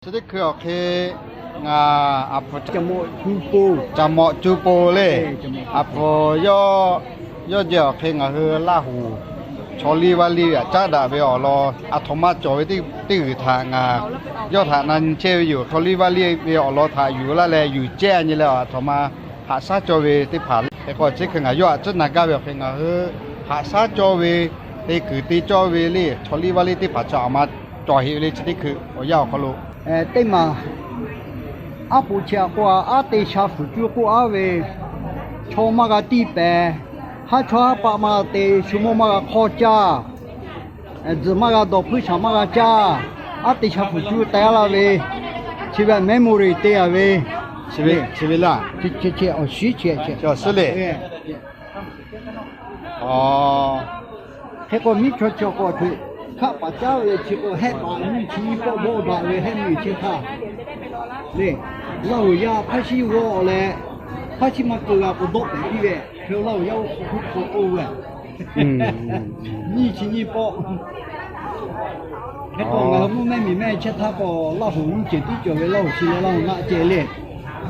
Chi teˇ hkui awˬ hk'e ngaˬ aˬ hpu caˬ mawꞈ cu po le. Aˬ hpu yawˇ, yawˇ jehˬ awˬ hk'e ngaˬ hui Laˇ huˍ chaw liˇ vaˇ liˇ ve aꞈ caˉ daꞈ ve awˬ lawn aˬ htoꞈ ma cawˬ ve teˇ g'uiˬ htaꞈ ngaˬ yawˇ htaꞈ na nyi chehˇ ve yoˬ. Chaw liˇ vaˇ liˇ ve awˬ lawn htaꞈ yuˬ laˇ leh yuˬ cehˇ a nyi leh aˬ htoꞈ ma haꞈ shaˉ cawˇ ve teˇ hpaˍ le. Hk'e k'o chi teˇ hkui ngaˬ yawˇ aꞈ caˉ na gaˇ ve awˬ hk'e ngaˬ hui haꞈ shaˉ cawˇ ve te kuiˬ te cawˇ ve le. Chaw liˇ vaˇ liˇ teˇ hpaˍ chi aˬ ma cawˬ heꞈ ve le chi teˇ hkui awˬ yanˇ awˬ hk'aw lo teˇ maˬ aˉ poꞈ chi aꞈ k'oˆ a, aˉ te sha fuˍ cuˇ k'oˆ aˉ ve, chaw maˇ g'a tiˇ pehˍ, haˉ chawˇ haˉ paˆ maˇ g'a te, shu mawˇ maˇ g'a hk'awˇ caˇ, tzuhˬ maˇ g'a dawˬ, hpuiˇ shaˍ maˇ g'a caˇ, aˉ te sha fuˍ cuˇ taiˍ laˇ ve, chi ve memory te a ve, chi ve laˇ, awˬ shiˉ chi awˬ shiˉ le. Hk'e k'o miˉ chaw chaw k'awꞈ htoꞈ hkaˆ paˍ caˉ ve le, chi k'o hehˆ paˍ nyiˇ chi nyiˇ pawˆ bawˆ daꞈ ve hehˆ meuˇ chehˇ htaˇ le, Laˇ huˍ yaˇ hpaˇ shiˉ g'awˇ leh, hpaˇ shiˉ maˇ keu g'a k'o dawˆ pehˍ piˇ ve, hk'e Laˇ huˍ yaˇ oˇ hk'aw hk'oˆ k'oˆ ve, nyiˇ chi nyiˇ pawˆ. Hk'e k'o ngaˬ hui mvuhˇ mehˇ miˬ mehˇ chehˇ htaˇ k'o, Laˇ huˍ nyiˇ ceuˬ tiˉ cawˬ ve, Laˇ huˍ shi leh Laˇ huˍ naˆ ceh le.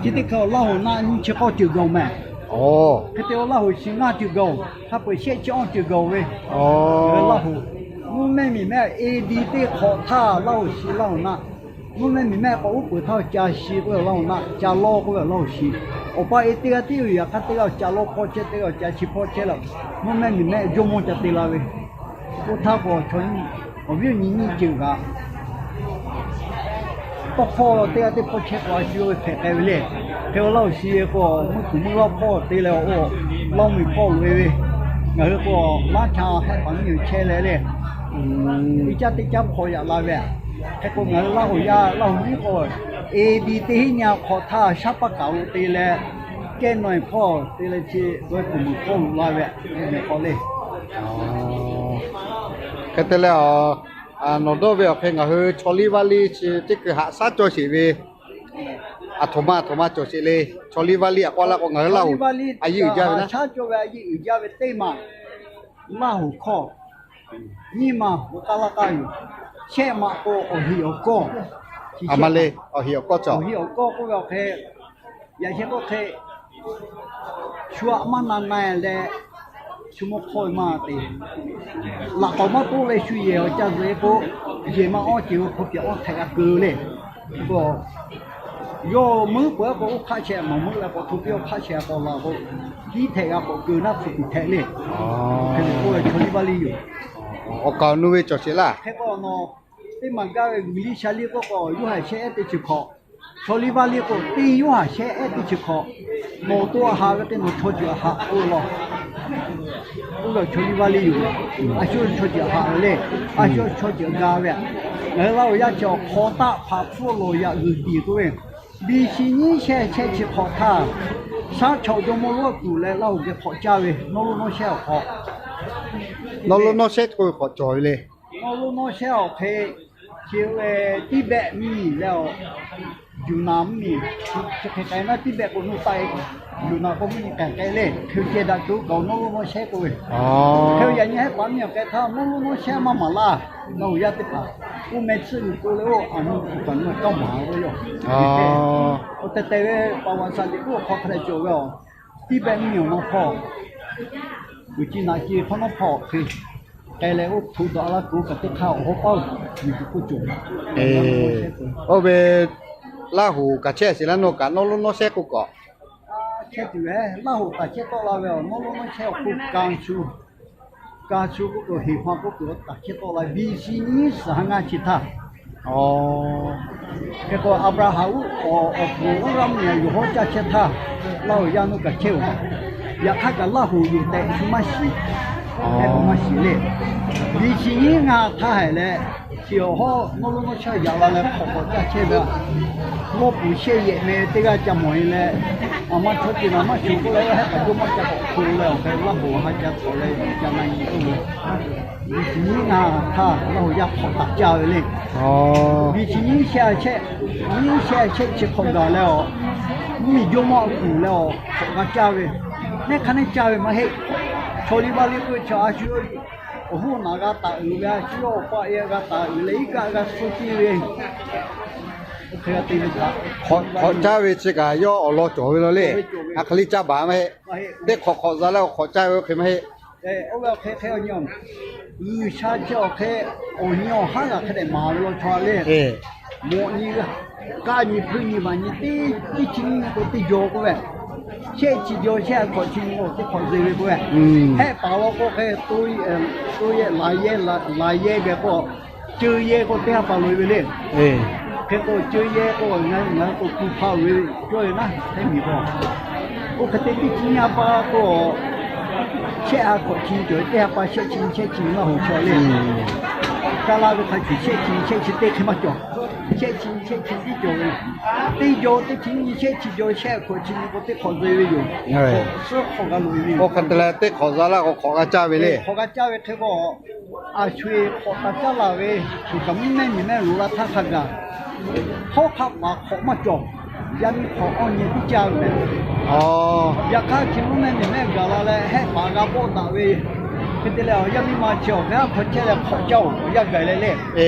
Chi teˇ hkui Laˇ huˍ naˆ nyiˇ chi k'awˇ ceuˬ gaˬ mehˍ. Hk'e te Laˇ huˍ shi ngaˇ ceuˬ gaˬ, hk'a peu-eˬ shehˆ chi awˇ ceuˬ gaˬ ve. Laˇ huˍ mvuhˇ mehˇ miˬ mehˇ A D teˇ hk'awꞈ htaˇ Laˇ huˍ shi Laˇ huˍ naˆ, mvuhˇ mehˇ miˬ mehˇ k'awꞈ uˉ peunˍ htaˇ ca shi k'oˆ ve Laˇ huˍ naˆ, ca lawˇ k'oˆ ve Laˇ huˍ shi. Awˬ pa e teˇ g'aˇ tiˉ ve yaꞈ hk'aˇ teˇ g'aˇ ca lawˇ hpawˇ chehˇ, teˇ g'aˇ ca shi hpawˇ chehˇ leh, mvuhˇ mehˇ miˬ mehˇ jawˇ mawˇ ca te la ve. Oˇ htaˇ k'o chaw nyiˇ, awˬ viˉ awˬ nyi nyiˇ ceuˬ kaꞈ tawˇ hkawˇ teˇ g'aˇ teˇ hpawˇ chehˇ k'o a shu yawˇ ve hpehꞈ k'ai ve le. Hk'e Laˇ huˍ shi k'o mvuhˇ tuˬ mvuhˇ lawˇ hpawˇ te leh, Laˇ huˍ miˬ hpawˇ loꞈ e ve, ngaˬ hui k'o laˇ cha hehˆ paˍ miˇ yoˬ chehˇ leh le, iˉ caˉ teˇ caˉ hpaw yaꞈ la ve. Hk'e k'o ngaˬ hui Laˇ huˍ yaˇ Laˇ huˍ miˉ k'o, A D teˇ hinˉ nyi hk'awꞈ htaˇ shaˉ paˆ kaˍ lo te leh, kehˉ nawˬ hpawˇ te leh chi dawˇ e kuˬ muiˬ hpawˇ loꞈ la ve, mehˬ k'aw le. Hk'e te leh, nawˬ dawˇ ve awˬ hk'e ngaˬ hui chaw liˇ vaˇ liˇ chi teˇ hkui haꞈ shaˉ cawˇ sheˍ ve, aˬ htoꞈ ma aˬ htoꞈ ma cawˬ sheˍ le. Chaw liˇ vaˇ liˇ aꞈ k'aw laˇ k'o ngaˬ hui Laˇ huˍ a yeˇ uiˍ jaˇ ve naˉ, shaˉ cawˇ ve a yeˇ uiˍ jaˇ ve teˇ maˬ Laˇ huˍ hkawˇ nyiˇ maˬ k'aˉ laˇ k'aˇ yoˬ. Shehˆ maˬ k'o awˬ heꞈ awˬ kawˇ, a ma le, awˬ heꞈ awˬ kawˇ cawˬ, awˬ heꞈ awˬ kawˇ k'oˆ ve awˬ hk'e, yaꞈ sheh k'oˆ hk'e, shu aꞈ maˇ na na leh, shu mawˇ hk'awˇ ve maˇ te. Laꞈ k'awꞈ maˇ toˆ leh shu yehˬ awˬ ca zuhꞈ e k'o, yehˬ maˇ awˇ ceuˬ ve hk'aw piꞈ awˇ htehꞈ g'a keu le. K'o, yawˇ meuˉ peuˬ k'o oˇ hk'aˆ shehˍ mawˬ meuˉ leh k'awꞈ hto piˇ awˬ hk'aˆ shehˍ k'awꞈ laˬ k'o, hiˉ htehꞈ g'a k'awꞈ keu naˉ hpu tiꞈ htehꞈ le. Hk'e te k'oˆ ve chaw liˇ vaˇ liˇ yoˬ. Awˬ kaˍ awˬ nu ve cawˬ sheˍ laˇ. Hk'e k'o nawˬ teˇ maˬ gaˇ ve g'uiˬ liˇ sha liˇ k'oˆ k'o, Yoˇhanˬ shehˆ ehˉ teˇ chi hkawꞈ, chaw liˇ vaˇ liˇ k'o, teˇ Yoˇhanˬ shehˆ ehˉ teˇ chi hkawꞈ, nawˬ to aꞈ haꞈ ve hk'e nawˬ chaw ceuˬ aꞈ haꞈ k'oˆ ve law. Oˇ ve chaw liˇ vaˇ liˇ yoˬ. A shu chaw ceuˬ aꞈ haꞈ ve le. A shu chaw ceuˬ ga ve. Ngaˬ hui Laˇ huˍ yaˇ chi awˬ hk'aw taˆ hpaꞈ hpfuhˇ lawˬ yaꞈ g'uiˬ tiˍ k'oˆ ve, B C nyiˇ shehˆ shehˆ chi hk'awꞈ htaˇ, shaˉ chaw jawˇ mawˇ lonˉ tuˬ leh Laˇ huˍ geh hk'awꞈ caˇ ve, nawˇ lonˉ nawˇ shehˉ awˬ hk'aw, nawˇ lonˉ nawˇ shehˉ k'oˆ ve hk'awꞈ cawˬ ve le. Nawˇ lonˉ nawˇ shehˉ awˬ hk'e, chi ve Tiˇbehˆ mvuhˇ miˬ leh awˬ, Yuˬ naˍ mvuhˇ miˬ, chi hk'e k'ai naˉ Tiˇbehˆ k'o nuˇ taˆ e, Yuˬ naˍ k'o mvuhˇ miˬ k'ehˬ k'ai le. Hk'e ceh daꞈ tuˬ kaꞈ nawˇ lonˉ nawˇ shehˉ k'oˆ ve, hk'e yaꞈ nyi hehˉ paˍ miˬ awˬ k'ai htaˇ nawˇ lonˉ nawˇ shehˉ maˇ maˍ laˇ. Nawˬ hui yaˇ teˇ hpaˍ oˇ meh tsuhˇ g'uiˬ k'oˆ leh oˇ aˬ nu kuˬ kaꞈ nu kaˇ maˍ k'oˆ ve yoˬ. Oˇ teh teh ve paˍ vaꞈ saˍ liꞈ k'oˆ hk'aw hk'a dehꞈ cawˬ ve aˬ. Tiˇbehˆ mvuhˇ miˬ awˬ naw hpawˇ, uiˍ ci naꞈ ci hk'awꞈ nawˉ hpawˇ hk'e k'ai leh oˇ htoꞈ dawˬ a laˇ k'o kaꞈ teˇ hk'aˇ awˬ hawˉ paˉ uiˍ kuˬ k'oˆ cawˬ. Oˇ ve Laˇ huˍ kaꞈ chehˇ sheˍ laˇ nawˬ kaꞈ nawˇ lonˉ nawˇ shehˉ k'oˆ k'o, chehˇ tuˬ ve Laˇ huˍ kaꞈ chehˇ tawˆ la ve aˬ, nawˇ lonˉ nawˇ shehˉ awˬ k'oˆ ka shu, ka shu k'oˆ k'o heˍ hpaˇ k'oˆ k'o kaꞈ chehˇ tawˆ la B C nyiˇ suhˍ ha ngaˇ chi htaˇ. Hk'e k'o Aˍbraˍhanˍ uˉ awˬ kuˬ uˉ g'aˇ mvuhˇ miˬ yoˬ hawˉ caˇ chehˇ htaˇ, Laˇ huˍ yaˇ nuˇ kaꞈ chehˇ oˬ. Yaꞈ hk'aˇ kaꞈ Laˇ huˍ yoˬ tehꞈ shu maˇ shiˍ. Hk'e k'o maˇ shiˍ le. B C nyiˇ ngaˇ htaˇ haiˬ leh, chi awˬ hawˉ nawˇ lonˉ nawˇ shehˉ yaꞈ la leh hk'awꞈ k'awꞈ caˇ chehˇ ve, lawˇ puˍ shehˆ yehˬ meh teˇ g'aˇ ca mawˬ e leh, aˬ ma chaw ceuˬ naˍ maˇ shuˍ k'oˆ leh oˇ hehˉ k'aꞈ jawˇ maˇ ca k'awꞈ hto leh awˬ hk'e Laˇ huˍ ha ca tawˍ leh ca na nyi k'oˆ ve B C nyiˇ ngaˇ htaˇ Laˇ huˍ yaˇ hk'awꞈ taˍ caˇ ve le. B C nyiˇ shehˆ shehˆ, nyiˇ shehˆ shehˆ chi hk'awꞈ gaˬ leh awˬ, mvuhˇ miˬ jawˇ mawˇ tuˬ leh awˬ hk'awꞈ g'a caˇ ve, neˇ hk'aˇ neˇ caˇ ve maˇ heˆ. Chaw liˇ vaˇ liˇ k'oˆ ve chaw a shu awˬ hoˉ naꞈ g'a taˍ uiˍ ve, a shu yawˇ awˬ pa e g'a taˍ uiˍ leh iˉ kaˆ g'a suh piˇ ve, Hk'awꞈ caˇ ve chi kaꞈ yawˇ awˬ lawn cawˬ ve law le. A hk'aˬ liˇ caˇ baˬ maˇ heˆ. Teˇ hk'awꞈ hk'awꞈ za leh awˬ hk'awꞈ caˇ ve oˇ hk'e maˇ heˆ. G'uiˬsha chi awˬ hk'e awˬ nyi awˬ haˉ g'a hk'e dehꞈ maˍ ve law chaw le. Mawꞈ nyi, kaˇ nyi, hpuiˇ nyi, maꞈ nyi, teˇ, teˇ chi nyi k'o teˇ jaw k'oˆ ve, shehˆ chi jaw shehˆ hk'awꞈ chi nyi k'o teˇ hk'awꞈ ze ve k'oˆ ve, hehˆ paˍ law k'o hk'e to yehˬ laˬ yehˬ gaˬ k'o, ceu yehˬ k'o teˇ ha pa loꞈ e ve le. Hk'e k'o ceu yehˬ k'o ngaˬ hui k'o ku hpaˇ ve cawˇ ve naˉ, teˇ miˬ k'o, oˇ hk'e te teˇ chi nyi pa k'o, shehˆ ha hk'awꞈ chi cawˬ ve, teˇ ha pa shehˆ chi nyi shehˆ chi nyi maˇ hoꞈ chaw le. Kaˇ laˇ ve hk'a shuˍ shehˆ chi nyi shehˆ chi teˇ hk'e maˇ cawˬ. Shehˆ chi nyi shehˆ chi tiˉ cawˬ ve. Teˇ jaw teˇ chi nyi shehˆ chi jaw shehˆ hk'awꞈ chi nyi k'o teˇ hk'awꞈ ze ve yoˬ. Suhˉ hk'awꞈ g'a loꞈ e ve. Oˇ hk'e te leh teˇ hk'awꞈ za laˇ k'o hk'awꞈ g'a caˇ ve le. Hk'awꞈ g'a caˇ ve hk'e k'o, a sho e hk'awꞈ taˍ caˇ laˬ ve, shuˍ kaꞈ mvuhˇ mehˆ miˬ mehˆ loꞈ la htaˇ hk'a gaˬ, hawˉ hk'aˆ paˍ hk'awꞈ maˇ cawˬ. Yaˇ miˇ hk'awꞈ awˇ nyi tiˉ caˇ ve mehˍ. Yaꞈ hk'aˇ chi mvuhˇ mehˆ miˬ mehˆ gaˬ la leh hehˆ paˍ g'a bawˆ daꞈ ve. Hk'e te leh yaˇ miˇ ma chi awˬ hk'e a hk'aw chehˇ leh hk'awꞈ caˇ oˬ yaˇ gaˬ leh le.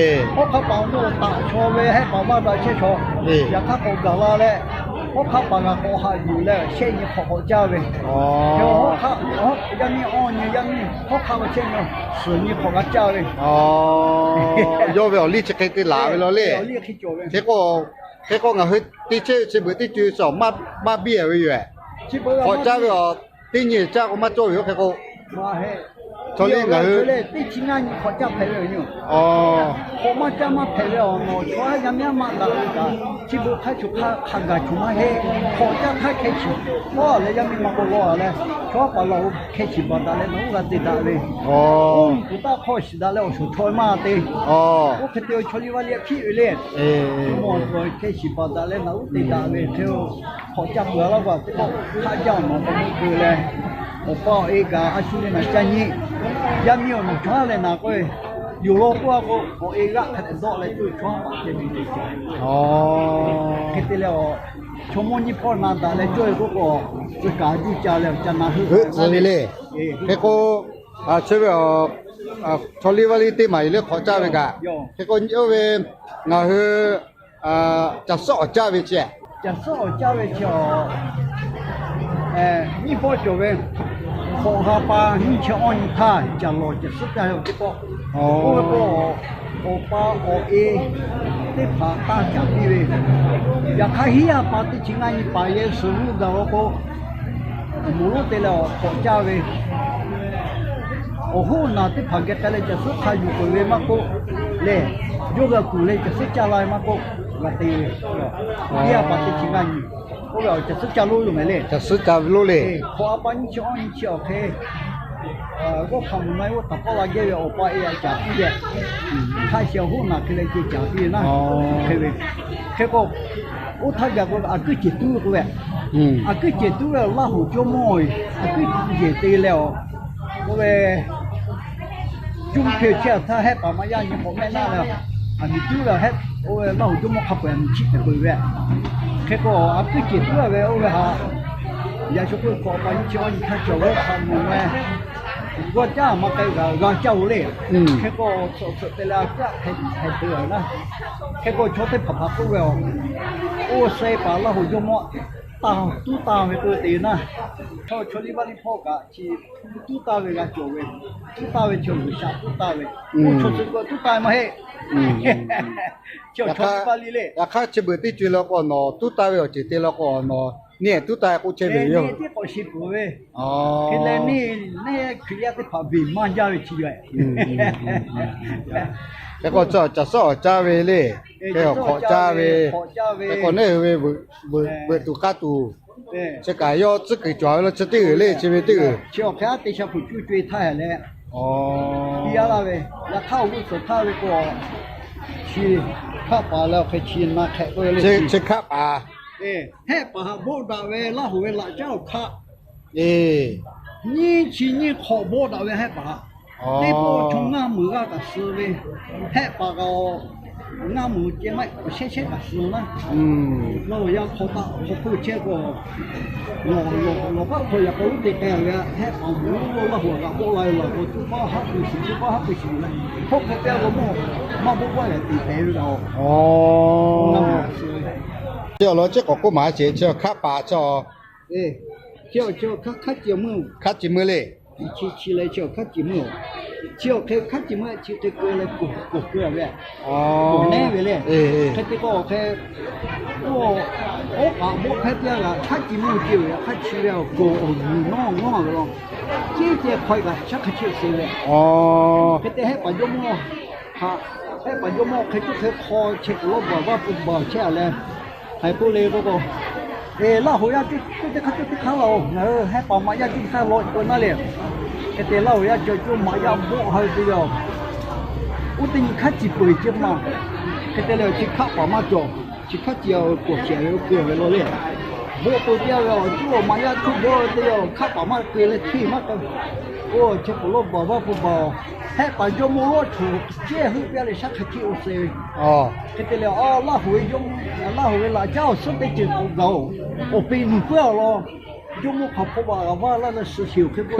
Hawˉ hk'aˆ paˍ awˬ nu taꞈ chaw ve hehˆ paˍ maˇ daꞈ chehˇ chaw. Yaꞈ hk'aˇ k'awꞈ gaˬ la leh, hawˉ hk'aˆ paˍ g'a k'awꞈ haꞈ yuˬ leh shehˆ nyi hk'awꞈ k'awꞈ caˇ ve. Yaˇ miˇ awˇ nyi, yaˇ miˇ hawˉ hk'aˆ ve shehˆ nyi, suhˍ nyi hk'awꞈ g'a caˇ ve. Yawˇ ve awˬ liˇ chi hk'e te laˬ ve law le. Hk'e k'o ngaˬ hui teˇ chehˇ chi beuꞈ teˇ co suhˍ maˇ biˇ ve yoˬ. K'awꞈ caˇ ve awˬ teˇ nyi caˇ k'o maˇ cawˇ ve yoˬ hk'e k'o. Chaw liˇ ngaˬ hui teˇ chi ngaˇ nyi hk'awꞈ caˇ hpehꞈ ve yoˬ. Hk'awꞈ maˇ caˇ maˇ hpehꞈ ve awˬ nawˬ chaw yaˇ miˇ maˇ daꞈ ve kaꞈ, chi beuꞈ hk'a shuˍ hk'a gaˬ shuˍ maˇ heˆ. Hk'awꞈ caˇ htaˇ hkeh shiˍ, hawˉ leh yaˇ miˇ ma k'o law leh, chaw paˍ laˬ hkeh shiˍ baˬ daꞈ leh nawˬ uˉ g'a te daꞈ ve. Kuˬ taˇ hk'awˇ shiˍ daꞈ leh awˬ shuˍ chaw maˇ te. Oˇ hk'e te chaw liˇ vaˇ liˇ hpiˆ ve le. Mawˬ hkeh shiˍ baˬ daꞈ leh nawˬ uˉ te daꞈ ve hk'e, hk'awꞈ caˇ peuˬ laˇ gaˬ teˇ pawˆ hk'aˆ jaˇ awˬ nawˬ k'awꞈ meuˆ keu leh, awˬ pa awˬ e kaꞈ a shu le naˬ caˇ nyi. Yaˇ miˇ awˬ nawˬ chaw leh naˬ k'oˆ ve, yoˬ law k'oˆ a k'o, awˬ e g'aˆ hk'a dehꞈ dawˆ leh cawˇ ve chaw hawˉ paˍ ceh ve te ca. Hk'e te leh, chaw mawˇ nyiˇ hpawˇ na daꞈ leh cawˇ ve k'oˆ k'o, tcuh kaˍ juˇ ca leh ca na heuˆ tcuh ve le. Hk'e k'o, chi ve chaw liˇ vaˇ liˇ teˇ maˬ yiˬ leh hk'awꞈ caˇ ve kaꞈ, hk'e k'o oˇ ve ngaˬ hui caˬ suhˉ awˬ caˇ ve chi, caˬ suhˉ awˬ caˇ ve chi, nyiˇ pawˆ cawˬ ve, hk'awꞈ ha pa nyiˇ chi awˇ nyi htaˇ caˬ lawˬ caˬ suhˉ caˇ ve teˇ pawˆ. Oˇ ve k'o, awˬ pa awˬ e teˇ hpaˍ taˇ caˍ piˇ ve. Yaꞈ hk'aˇ hiˉ a pa teˇ chi ngaˇ nyi paˍ yehˬ suhˍ g'uˇ gaˬ la k'o, moˍ lonˉ te leh awˬ hk'awꞈ caˇ ve, awˬ hoˉ naˬ teˇ hpaˍ geh k'ai leh caˬ suhˉ hk'a yuˬ peuˬ ve maˇ k'oˆ, lehˬ yawˇ g'a kuˬ leh caˬ suhˉ caˇ la ve maˇ k'oˆ, g'a te ve. Hiˉ a pa teˇ chi ngaˇ nyi, oˇ ve awˬ caˬ suhˉ caˇ lonˉ yoˬ mehˍ le. Caˬ suhˉ caˇ ve lonˉ le. Hk'awꞈ a pa nyiˇ chi awˇ nyi chi awˬ hk'e g'awˇ hk'a mvuhˬ na ve oˇ taˍ pawˆ la gehˇ ve awˬ pa e a caˍ piˇ ve, hk'a shehˍ awˬ hoˉ naˬ hk'e leh ceh caˍ piˇ ve naˉ, hk'e ve. Hk'e k'o, oˇ htaˇ gaˬ k'o a kuiˉ cehˬ tuˉ ve k'oˆ ve, a kuiˉ cehˬ tuˉ ve Laˇ hoˍ jawˇ mawˇ a kuiˉ cehˬ te leh awˬ, oˇ ve Cuˇ hpeˇ chehˇ htaˇ hehˆ paˍ maˇ yaˇ nyi k'awꞈ mehˆ naˆ leh, aˬ miˍ tuˉ leh hehˆ, oˇ ve Laˇ hoˍ jawˇ mawˇ hk'a peu-eˬ aˬ miˍ chiˆ te peuˬ ve. Hk'e k'o, a kuiˉ cehˬ tuˉ ve oˇ ve haꞈ, yaꞈ shu k'oˆ ve hk'awꞈ pa nyiˇ chi awˇ nyi htaˇ cawˬ ve hk'a mvuhˬ ve, g'awˇ caˇ maˇ k'ai g'a g'a caˇ-oˬ le. Hk'e k'o, tsuhꞈ tsuhꞈ te leh a kuiˉ a hpehꞈ hpehꞈ te ve naˉ. Hk'e k'o, chaw teˇ hpaˍ hpaˍ k'oˆ ve, oˇ seh paˍ Laˇ hoˍ jawˇ mawˇ taˇ tuˉ taˇ ve k'oˆ te ve naˉ. Chaw chaw liˇ vaˇ liˇ hpawˇ kaꞈ chi tuˉ taˇ ve g'a cawˬ ve, tuˉ taˇ ve chi G'uiˬsha tuˉ taˇ ve, oˇ chaw tcuh k'o tuˉ taˇ ve maˇ heˆ. Chi chaw liˇ vaˇ liˇ le. Yaꞈ hk'aˇ chi beuꞈ teˇ co la k'o nawˬ tuˉ taˇ ve awˬ ceuˬ te la k'o nawˬ neˇ tuˉ taˇ k'oˆ chehˇ ve yoˬ. Teˇ k'awꞈ shiˍ peuˬ ve. Hk'e leh neˇ, neˇ Hkriꞈ yaˇ teˇ hpaˍ beˬ maˇ jaˇ ve chi yoˬ. Hk'e k'o caˬ suhˉ awˬ caˇ ve le. Hk'e awˬ hk'awꞈ caˇ ve. Hk'e k'o neˇ hui ve veuꞈ tuˬ k'aˇ tuˬ chi kaꞈ yawˇ tcuhˉ kuiˬ cawˬ ve la chi teˇ g'uiˬ le, chi ve teˇ g'uiˬ. Chi awˬ hk'e aˉ te sha hpu cuˇ co e htaˇ hehꞈ leh, piˇ a laˇ ve, yaꞈ hk'aˇ awˬ g'uˇ suhˍ htaˇ ve k'o, chi hk'aˆ paˍ leh awˬ hk'e chi na hk'ehꞈ k'oˆ ve le. Chi hk'aˆ paˍ, hehˆ paˍ haꞈ bawˆ daꞈ ve Laˇ hoˍ ve laꞈ caˉ awˬ hk'aˆ, nyiˇ chi nyiˇ hk'awꞈ bawˆ daꞈ ve hehˆ paˍ haꞈ, teˇ pawˆ chaw ngaˇ meuˍ g'aˇ kaꞈ suh ve, hehˆ paˍ kaꞈ awˬ Ngaˇ mawˬ ceh maˇ heˆ, awˬ shehˉ shehˉ kaꞈ suh naˉ. Laˇ huˍ yaˇ hk'aw taˆ hk'aw hpfuhˇ chehˇ k'o, lawˬ lawˬ lawˬ kaˆ hk'aw yaꞈ k'aw uˉ te k'ai ve, hehˆ paˍ mawˬ lo Laˇ huˍ kaꞈ bawˆ la ve lawˬ k'o, tuˉ paˉ haˉ pui shiˍ, tuˉ paˉ haˉ pui shiˍ leh, hk'oˆ hk'e te a lo mawˇ maˇ bawˆ bawˆ yaꞈ tiˍ pehˍ ve kaꞈ. Chi awˬ lawn chi k'awꞈ k'oˆ maˍ sheˍ, chi hkaˆ paˍ chi, hkaˆ ci meuˇ le. Chi chi leh chi hkaˆ ci meuˇ, chi awˬ hk'e hkaˆ ci meuˇ chi hk'e keu leh koˬ keu ve, koˬ nehˉ ve le. Hk'e te k'o awˬ hk'e, oˇ kaꞈ bawˆ hpehˇ teˇ g'aˇ kaꞈ hkaˆ ci meuˇ ceh ve, hkaˆ ci ve awˬ koˬ awˬ g'uiˬ nawˉ nawˉ ve law, ceˇ ceh hk'aw kaꞈ shaˉ hk'e cheˆ suh ve. Hk'e te hehˆ paˍ jawˇmawˇ htaꞈ, hehˆ paˍ jawˇmawˇ hk'e tuˉ hk'e hk'aw chehˇ kuˬ lawˇ baˬ vaˇ peuˬ baˬ chehˇ a leh, hk'aiˬ k'oˆ le k'o k'o, Eˬ, Laˇ huˍ yaˇ cuˇ teˇ hk'aˇ cuˇ teˇ hk'aˇ laˬ-oˬ, ngaˬ hui hehˆ paˍ maꞈ yaˇ cuˇ teˇ hk'aˇ law k'o naˉ le. Hk'e te Laˇ huˍ yaˇ cuˇ maꞈ yaˇ bawˆ ha ve te ve, oˇ teˇ nyi hkaˆ ci peuˬ ceh maˬ. Hk'e te leh chi hkaˆ paˍ maˇ cawˬ, chi hkaˆ ci awˬ koˬ shehˍ ve oˇ keu ve law le. Bawˆ peuˬ teˇ g'aˇ ve awˬ cuˇ awˬ maꞈ yaˇ cuˇ bawˆ ve te ve, hkaˆ paˍ maˇ keu leh hteˇ maˇ k'ai. Oˇ chehˇ kuˬ lawˇ baˬ vaˇ peuˬ baˬ, hehˆ paˍ jawˇmawˇ lawˇ htoꞈ cehˇ heuˆ piˇ leh shaˉ hk'e cheˆ-oˬ se. Hk'e te leh, Laˇ huˍ ve, Laˇ huˍ ve laꞈ caˉ awˬ suhˉ teˇ ceuˬ k'awꞈ gaˬ-oˬ, awˬ peꞈ nuˬ puiˉ awˬ lawn, jawˇmawˇ hk'aˬ hpaw baˬ g'aꞈ vaˇ laˇ leh suh sheˍ-oˬ hk'e k'oˆ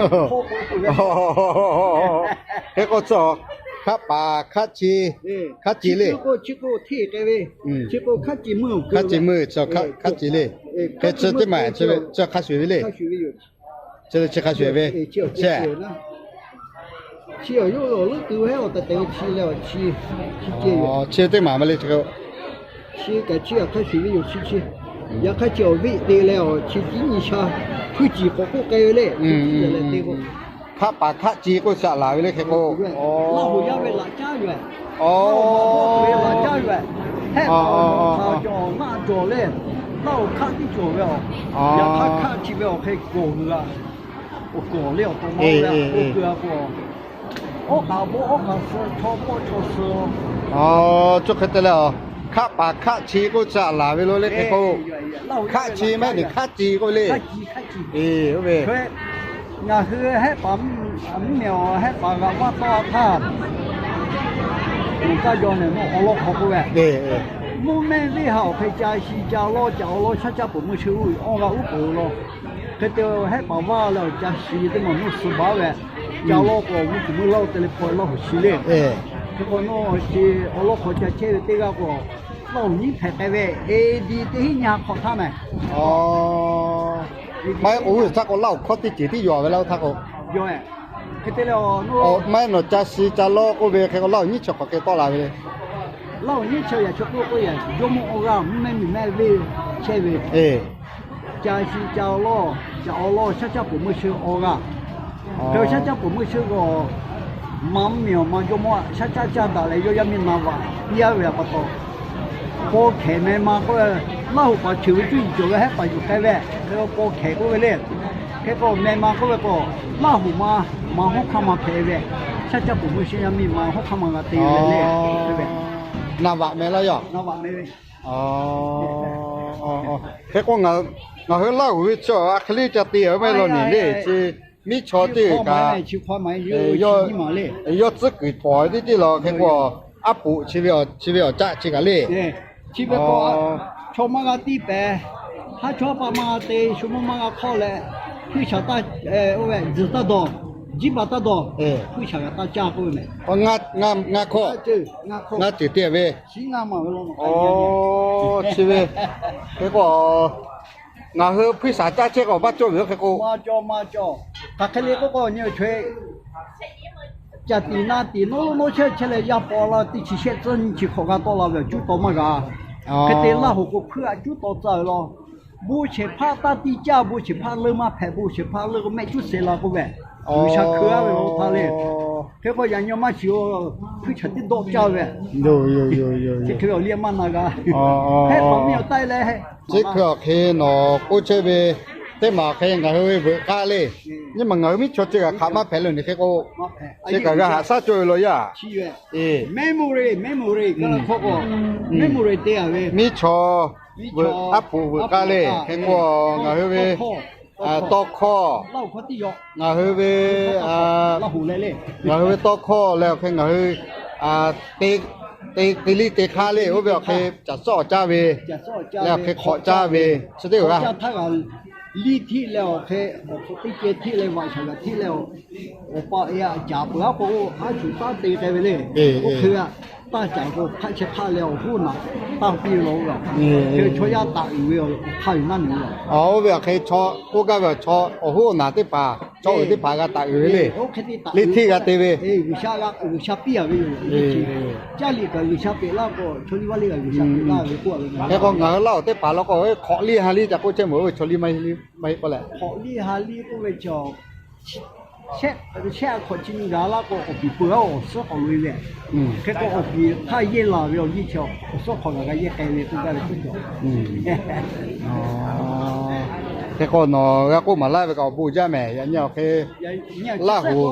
hk'e k'o, hkaˆ paˍ hkaˆ ci, hkaˆ ci le. Chi k'o hteˇ k'ai ve, chi k'o hkaˆ ci meuˇ, hkaˆ ci meuˇ, hkaˆ ci le. Hk'e chi teˇ maˬ chi hk'a shuˍ ve le. Chi le chi hk'a shuˍ ve, chi chi awˬ yawˇ awˬ leuˉ tuˬ hehˉ awˬ tehˬ tehˬ ve chi leh awˬ chi, chi ceh yoˬ. Chi teˇ maˬ maˇ le chi. Chi kaꞈ chi hk'a shuˍ ve yoˬ chi chi. Yaꞈ hk'aˇ chi awˬ viˆ te leh awˬ chi tiˉ nyi sha hpuiˇ ciˬ k'awꞈ k'oˆ k'ai ve le. Hkaˆ paˍ hkaˆ ci k'oˆ shaꞈ laˬ ve le hk'e k'o, Laˇ huˍ yaˇ ve laꞈ caˉ yoˬ. Laˇ huˍ ve laꞈ caˉ yoˬ. Hehˆ paˍ awˬ hk'aw cawˬ ngaˆ cawˬ le. Laˇ huˍ hkaˆ tiˉ cawˬ ve a. Yaꞈ hk'aˇ hkaˆ chi ve awˬ hk'e kawˬ hui a. Awˬ kawˬ le awˬ to maˇ ve k'oˆ keu a k'o, oˇ kaꞈ bawˆ oˇ kaꞈ suh, chaw bawˆ chaw suh. Chi hk'e te leh, hkaˆ paˍ hkaˆ chi k'oˆ shaꞈ laˬ ve lo le hk'e k'o, hkaˆ chi maˇ heˆ, hkaˆ ci k'oˆ ve le. Eˬ, oˇ ve ngaˬ hui hehˆ paˍ mvuhˇ miˬ awˬ hehˆ paˍ g'aꞈ vaˇ tawˆ htaˇ, kaˇ jaw nehˬ mvuhˇ awˬ lawn hk'aw k'oˆ ve, mvuhˇ mehˆ venˇ ha awˬ hk'e ca shi ca lawˇ ca awˬ lawn shaˉ caˇ peuˬ meuˇ sheu uˉ awˇ g'a uˉ peunˍ law. Hk'e te hehˆ paˍ vaˇ leh awˬ ca shi teˇ maˬ mvuhˇ suh baˬ ve, ca lawˇ k'o mvuhˇ tuˬ meuˇ Laˇ huˍ te leh hpaw Laˇ huˍ shi le. Hk'e k'o nawˬ chi awˬ lawn hk'aw ca chehˇ ve teˇ g'aˇ k'o, Laˇ huˍ nyiˉ hpehꞈ k'ai ve, A D teˇ hinˉ nyi ha hk'awꞈ htaˇ mehˬ. Maˇ heˆ k'o, oˇ htaˇ k'o Laˇ huˍ hkawˇ teˇ ceuˬ tiˉ yaw ve laˇ oˇ htaˇ k'o, hk'e te leh, maˇ heˆ nawˬ ca shi ca lawˇ k'oˆ ve hk'e k'o Laˇ huˍ nyiˉ chi hk'awꞈ hk'e tawˆ la ve le. Laˇ huˍ nyiˉ chi yaꞈ chaw k'oˆ k'oˆ yaꞈ jawˇmawˇ awˇ g'aˇ mvuhˇ mehˆ miˬ mehˆ venˇ chehˇ ve, ca shi ca lawˇ ca awˬ lawn shaˉ caˇ peuˬ meuˇ sheu awˇ g'aˇ. Hk'e shaˉ caˇ peuˬ meuˇ sheu k'o, maˇ mvuhˇ miˬ awˬ ma jawˇmawˇ shaˉ caˇ caˇ daꞈ leh yawˇ yaˇ miˇ na vaꞈ piˇ a ve pa taw, paw hkehˬ meh ma k'oˆ ve, Laˇ huˍ paˍ cheuˬ ve cuˇ yiˍ cawˬ ve hehˆ paˍ yuˬ k'ai ve, hk'e paw hkehˬ k'oˆ ve le. Hk'e k'o meh ma k'oˆ ve k'o, Laˇ huˍ ma, ma hawˉ hk'aˇ ma hpehꞈ ve, shaˉ caˇ peuˬ meuˇ sheu yaˇ miˇ ma hawˉ hk'aˇ ma g'a te ve le. Na vaꞈ meh laˇ yaˇ. Hk'e k'o, ngaˬ hui Laˇ huˍ ve chi a hk'e le ca te ve maˇ heˆ law nyi le chi, miˉ chaw teˇ kaꞈ yawˇ tcuhˉ kuiˬ tawˍ ve teˇ teˇ law hk'e k'o, aˉ poꞈ chi ve awˬ caˆ chi kaꞈ le. Chi ve k'o, chaw maˇ g'a tiˇ pehˍ, haˉ chawˇ paˆ maˇ g'a te, shu mawˇ maˇ g'a hk'awˇ leh, hpuiˇ shaˍ taˇ, oˇ ve tzuhˬ taˇ dawˬ, jiˇ baˬ taˇ dawˬ, hpuiˇ shaˍ g'a taˇ caˇ k'oˆ ve mehˬ. Ngaˇ hkawˇ, ngaˇ ceuˬ teˇ ve, chi ve hk'e k'o, ngaˬ hui hpuiˇ shaˍ caˇ chehˇ k'o maˇ cawˇ ve yoˬ hk'e k'o, maˇ cawˇ maˇ cawˇ. Hk'aˬ hk'e le k'oˆ k'o, nyi awˬ chaweh caˬ tiˍ na tiˍ nawˉ lo nawˉ chehˇ chehˇ leh yaˇ paw la teˇ chi shehˆ tcuhˇ nyi chi hk'awꞈ g'a tawˆ la ve awˬ cuˉ taw maˇ g'a. Hk'e te Laˇ huˍ k'o hpuiˇ a cuˉ taw tcuh ve law. Bon shehˍ hpaˇ taˇ tiˇ caˇ, bon shehˍ hpaˇ leuˇ maˇ hpehꞈ, bon shehˍ hpaˇ leuˇ k'o mehˆ cuˉ seh la k'oˆ ve, G'uiˬsha hkui a ve law htaˇ le. Hk'e k'o yaꞈ nyi maˇ shiˍ-oˬ, hpuiˇ chaˍ tiˉ dawˆ caˇ ve, chi hk'e ve awˬ liˇ maˇ na g'a. Hehˆ paˍ miˇ awˬ taˆ leh, chi hk'e awˬ hk'e nawˬ k'oˆ chehˇ ve, teˇ maˬ awˬ hk'e ngaˬ hui ve veuꞈ k'aˇ le. Nyi ma ngaˬ hui miˉ chaw ceuˬ kaꞈ hk'aˬ maˇ hpehꞈ le nyi hk'e k'o, chi kaꞈ g'a haꞈ shaˉ cawˇ ve law yaˇ. Memory, memory, memory te a ve, miˉ chaw veuꞈ aˉ poꞈ veuꞈ k'aˇ le hk'e k'o, ngaˬ hui ve tawˇ hkawˇ, ngaˬ hui ve, ngaˬ hui ve tawˇ hkawˇ leh awˬ hk'e ngaˬ hui te Te liˇ te hk'aˇ le, oˇ ve awˬ hk'e caˬ suhˉ awˬ caˇ ve, leh awˬ hk'e hk'awꞈ caˇ ve chi teˇ g'aˇ. Liˇ hteˇ leh awˬ hk'e, awˬ hk'aw teˇ ceh hteˇ leh vaꞈ shaˍ g'aꞈ hteˇ leh, awˬ pa e aꞈ caˍ peuˬ aˉ k'o, haˉ shuˍ taˇ te k'ai ve le. Oˇ hk'e taˇ caˍ k'o, hk'aˆ chehˇ hk'aˆ leh awˬ hoˉ naˍ taˇ piˇ law ve. Hk'e chaw yaˇ taꞈ uiˍ ve awˬ hk'aˇ yuˬ naˉ nyi ve. Oˇ ve awˬ hk'e chaw k'oˆ gaˇ ve awˬ chaw awˬ hoˉ awˬ naˍ teˇ hpaˍ, chaw uiˍ teˇ hpaˍ g'a taꞈ uiˍ ve le. Liˇ hteˇ g'a te ve, G'uiˬsha piˇ a ve yoˬ. Caˇ liꞈ kaꞈ G'uiˬsha peꞈ laˇ k'o, chaw liˇ vaˇ liˇ kaꞈ G'uiˬsha peꞈ laˇ ve k'oˆ a ve. Hk'e k'o ngaˬ hui Laˇ huˍ teˇ hpaˍ law k'o, hk'awꞈ liˇ ha liˇ ca k'oˆ chehˇ mawˬ ve, chaw liˇ maˇ heˆ k'oˆ leh, hk'awꞈ liˇ ha liˇ k'oˆ ve chaw shehˆ, shehˆ a hk'awꞈ chi nyi gaˬ laˇ k'o, awˬ piˍ peuˬ a awˬ suhˉ hk'awꞈ loꞈ e ve. Hk'e k'o awˬ piˍ hk'aˇ yehˇ la ve awˬ liˇ chi awˬ suhˉ hk'awꞈ gaˬ g'a yehˇ k'ai ve k'oˆ gaˇ ve k'oˆ cawˬ. Hk'e k'o nawˬ g'a k'oˆ maˍ laˇ ve kaꞈ awˬ bon jaˇ mehˍ. Yaꞈ nyi awˬ hk'e Laˇ huˍ,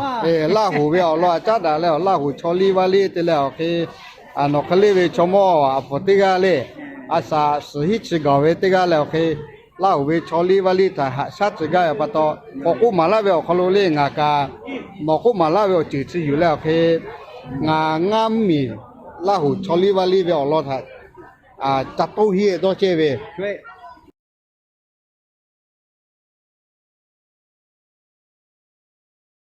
Laˇ huˍ ve awˬ lawn a caˉ daꞈ leh awˬ Laˇ huˍ chaw liˇ vaˇ liˇ te leh awˬ hk'e, nawˬ hk'e le ve chaw mawˇ a pfuhˍ teˇ g'aˇ le, a shaꞈ suhˍ hiˉ chi gaˬ ve teˇ g'aˇ leh awˬ hk'e, Laˇ huˍ ve chaw liˇ vaˇ liˇ htaꞈ haꞈ shaˉ tcuh gaˇ ve pa taw, k'awꞈ k'oˆ maˍ laˇ ve awˬ hk'aw lo le ngaˬ kaꞈ, nawˬ k'oˆ maˍ laˇ ve awˬ ceuˬ chi yuˬ leh awˬ hk'e, ngaˬ ngaˇ mvuhˇmiˬ Laˇ huˍ chaw liˇ vaˇ liˇ ve awˬ lawn htaꞈ ca toˇ hiˆ dawˇ chehˇ ve.